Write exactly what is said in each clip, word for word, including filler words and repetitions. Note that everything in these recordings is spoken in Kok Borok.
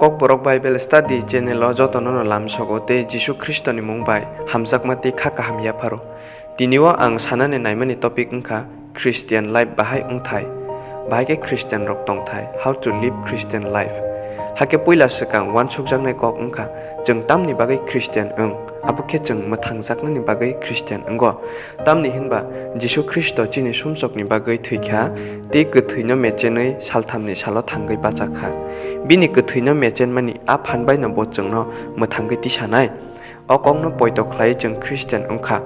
Kokborok Bible Study channel o jotono no lamsogo tei Jisu Khristoni mung bai hamjakma tei kha kaham yapharo. Tini o ang sanani naimani topic wngkha Christian life bahai wngthai, bahai khe Christian rok tongthai, how to live Christian life. Hakhe puila swkang uansukjaknai kok wngkha chwng tamni bagwi Christian wng, abo khe chwng mwthangjaknani bagwi Christian wngo. Tamni hinba Jisu Khristo chini sumsokni bagwi thwikha tei kwthwino mechenwi salthamni salo thangwi bachakha. Bini kwthwino mechenmani a phan baino bo chwngno mwthangwi tisanai. O kokno poito khlaiwi chwng Christian wngkha.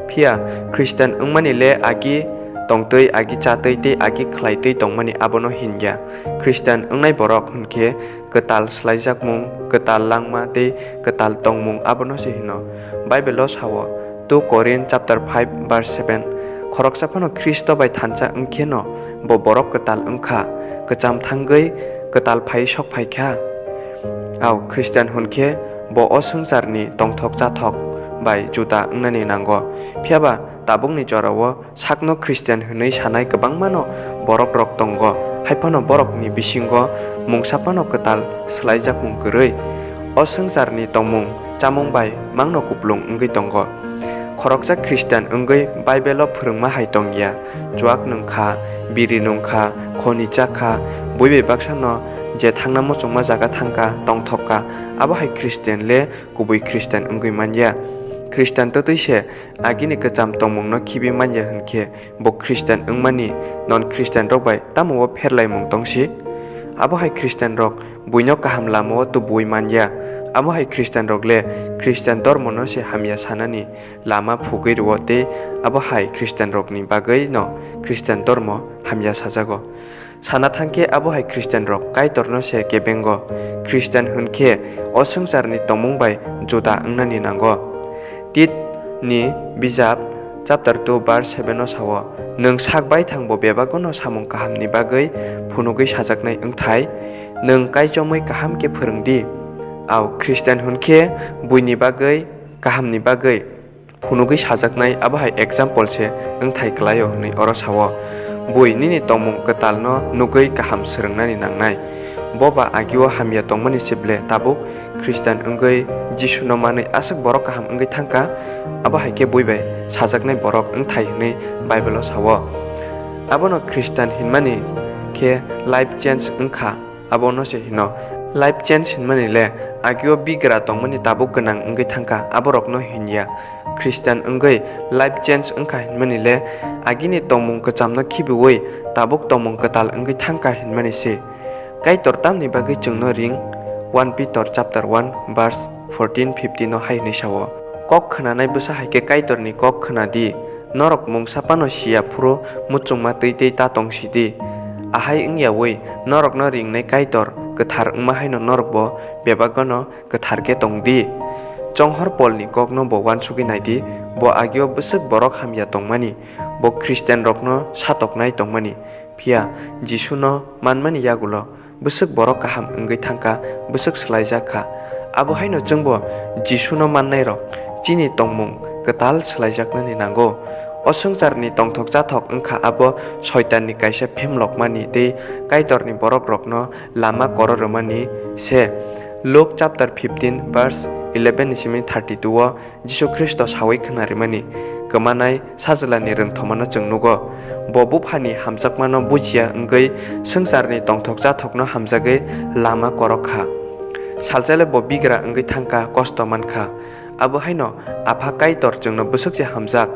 Phiya Christian wngmani le agi tongtwi, agi chatwi tei agi khlaitwi tongmani abono hinya. Christian wngnai borok hwnkhe kwtal swlaijakmung, kwtal langma tei kwtal tongmung abono se hino. Bible-o sao, two Korin chapter five verse seven, "Khoroksa phano Khristo bai thansa wngkheno bo borok kwtal wngkha, kwcham thangwi kwtal phai sok phaikha." Au, Christian hwnkhe bo o swngcharni tongthok chathok bai juda wngnani nango. Phiyaba tabukni jorao sakno Christian hwnwi sanai kwbangmano borokrok tongo, hai phano borokni bisingo mungsa phano kwtal swlaijakmung kwrwi. O swngcharni tongmung chamung bai mangno kuplung wngwi tongo. Khoroksa Christian wngwi Bible-o phwrwngma hai tong ya, chuak nwng kha, biri nung kha, khoni cha kha, bui bai baksano je thangna muchungma jaga thang kha, tongthok kha, abo hai Christian le kubui Christian wngwi man ya. Christian twtwi se agini kwcham tongmungno khibi man ya hwn khe, bo Christian wngmani non Christian rok bai tamo o pherlaimung tong si? Abo hai Christian rok buino kaham lama o tubuwi man ya. Abo hai Christian rok le Christian dormo no se hamya sanani lama phugwi rwo tei abo hai Christian rokni bagwi no Christian dormo hamya sajago. Sana thangkhe abo hai Christian rok Kaitor no se kebengo. Christian hwn khe o swngcharni tongmung bai juda wngnani nango. Tit ni bijap chapter two verse seven o sao, "Nwng sak baithang bo bebak no samung kaham ni bagwi phunugwi sajaknai wngthai, nwng kaichomwi kaham khe phwrwng di." Au, Christian hwn khe buini bagwi kaham ni bagwi phunugwi sajaknai abo hai example se wngthai kwlaio hwnwi oro sao. Bui nini tongmung kwtal no nugwi kaham swrwng nani nangnai. Bo ba agi o hamya tongmani se ble tabuk Christian wngwi Jisu no manwi aswk borok kaham wngwi thangkha, abo hai khe bui bai sajaknai borok wngthai hwnwi Bible o sao. Abono Christian hinmani khe life change wngkha, abono se hino. Life change hinmani le agi o bigra tongmani tabuk gwnang wngwi thangkha, aborok no hinya. Christian wngwi life change wngkha hinmani le agini tongmung kwcham no khibiwi tabuk tongmung kwtal wngwi thangkha hinmani se. Kaitor tamni bagwi chwngno ring? One Peter chapter one verse fourteen fifteen o hai hwnwi sao, "Kok khwnanai bwsa hai khe Kaitorni kok khwna di, norok mungsa phano siya phuru muchungma twi tei ta tong si di. Ahai wng yaui norokno ringnai Kaitor kwthar wngma haino norokbo bebak gano kwthar khe tong di." Chonghor Polni kokno bo uansugwi nai di, bo agio bwswk borok hamya tongmani, bo Christian rokno satoknai tongmani. Phiya Jisu no manmani yagulo bwswk borok kaham wngwi thangkha, bwswk swlaijak kha. Abo haino chwngbo Jisu no mannai rok chini tongmung kwtal swlaijaknani nango. O swngcharni tongthok chathok wngkha abo Soitanni kaisa phemlokmani tei Kaitorni borok rokno lama koro rwmani se. Luke chapter fifteen verse eleven ni simi thirty two o Jisu Khristo saui khwnarimani kwmanai sajlani rwngthomano chwng nugo. Bo Buphani hamjakmano bujiya wngwi swngcharni tongthok chathokno hamjagwi lama korok kha. Salsale bo bigra wngwi thangkha, kosto mankha. Abo haino Apha Kaitor chwngno bwswk se hamjak.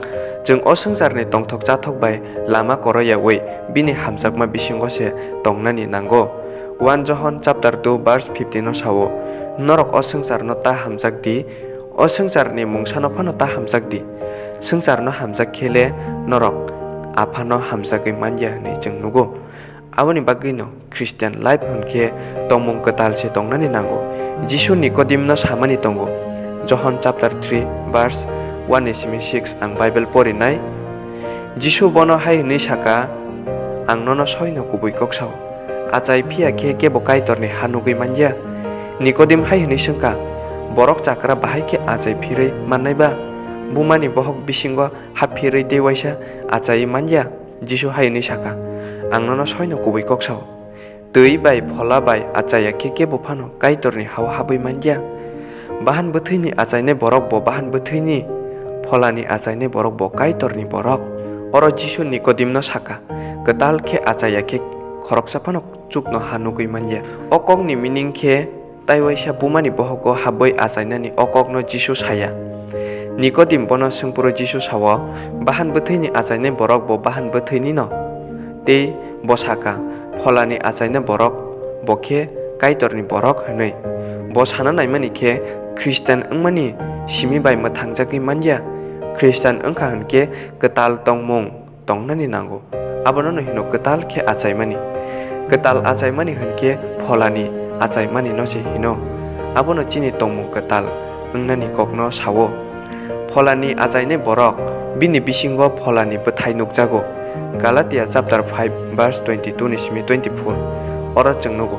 Chwng o swngcharni tongthok chathok bai lama koro yaui bini hamjakma bisingo se tongnani nango. One Johon chapter two verse fifteen o sao, "Norok o swngcharno ta hamjak di, o swngcharni mungsano phano ta hamjak di. Swngcharno hamjak khe le norok Aphano hamjagwi man ya hwnwi chwng nugo." Aboni bagwino Christian life hwn khe tongmung kwtal se tongnani nango. Jisu Nikodimno samani tongo, Johon chapter three verse one ni simi six ang Bible porinai. Jisu bono hai hwnwi saka, "Ang nono soino kubui kok sao, achai phiya khe kebo Kaitorni ha nugwi man ya." Nikodim hai hwnwi swngkha, "Borok chakra bahai khe achai phirwi mannai ba? Bumani bohok bisingo ha phirwi tei waisa achaiwi man ya?" Jisu hai hwnwi saka, "Ang nono soino kubui kok sao, Twi bai Phola bai achaiya khe kebo phano Kaitorni ha-o habwi man ya. Bahan bwthwini achainai borok bo bahan bwthwini, Pholani achainai borok bo Kaitorni borok. Oro Jisu Nikodimno sa kha, Kwtal khe achaiya khe khoroksa phano chukno ha nugwi man ya. O kokni meaning khe tai waisa bumani bohogo habwi achainani o kokno Jisu sa ya. Nikodim bono swngphuru Jisu sa-o, Bahan bwthwini achainai borok bo bahan bwthwinino? Tei bo sa kha, Pholani achainai borok bo khe Kaitorni borok hwnwi. Bo sana naimani khe Khristan wngmani simi bai mwthangjagwi man ya. Khristan wng kha hwn khe kwtal tongmung tongnani nango. Abono no hino kwtal khe achaimani. Kwtal achaimani hwn khe Pholani achaimani no se hino. Abono chini tongmung kwtal wngnani kokno sa-o. Pholani achainai borok, bini bisingo Pholani bwthai nukjago. Galatia chapter five verse twenty-two ni simi twenty-four. Oro chwng nugo,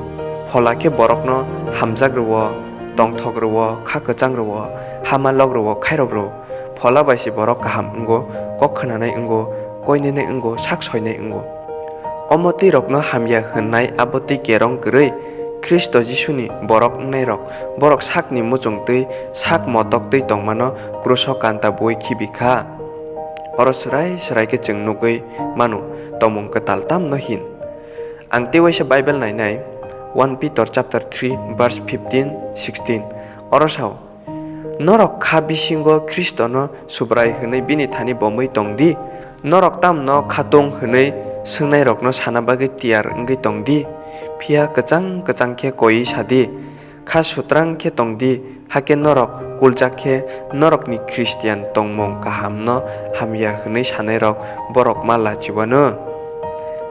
Phola khe borokno hamjak rw-o, tongthok rw-o, kha kwchang rw-o, hama lok rw-o, khairok rw-o. Phola bai se borok kaham wngo, kok khwnanai wngo, koinene wngo, sak soinai wngo. Omo twi rokno hamya hwnnai abo twi kerong kwrwi, Khristo Jisuni borok wngnairok, borok sakni muchung twi sak motok twi tongmano kruso kanta bui khibi kha. Oro swrai swrai khe chwng nugwi manu, tongmung kwtal tamno hin. Ang tei waisa Bible nainai, one Peter chapter three verse fifteen, sixteen. Oro sao, Norok kha bisingo Khristono Subrai hwnwi bini thani bomwi tong di. Norok tamno khatung hwnwi swngnairokno sana bagwi tiyar wngwi tong di. Phiya kwchang kwchang khe koiwi sa di. Kha sutrang khe tong di, hakhe norok kuljak khe norokni Khristian tongmung kahamno hamya hwnwi sanairok borok ma lachiwano.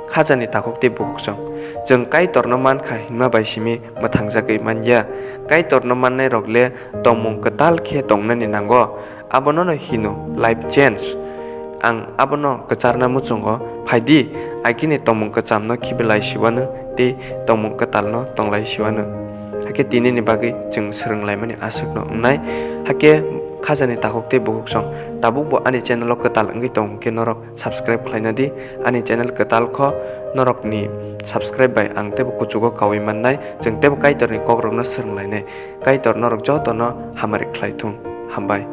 Khajani takhuk tei bukhuksong. Chwng Kaitorno man kha hinma bai simi mwthangjagwi man ya. Kaitorno mannairok le tongmung kwtal khe tongnani nango. Abono no hino life change. Ang abono kwcharna muchungo, phai di, agini tongmung kwchamno khibi lai siwano tei tongmung kwtalno tong lai siwano. Hakhe tinini bagwi chwng swrwng laimani aswkno wngnai. Hakhe khajani takhuk tei bukhuksong tabukbo ani channel o kwtal wngwi tong khe norok subscribe khlaina di. Ani channel kwtal kho, norokni subscribe bai ang teibo kuchugo kaui mannai, chwng teibo Kaitorni kokrokno swrwng lainai. Kaitor norok jotono hamari khlai thung. Hambai.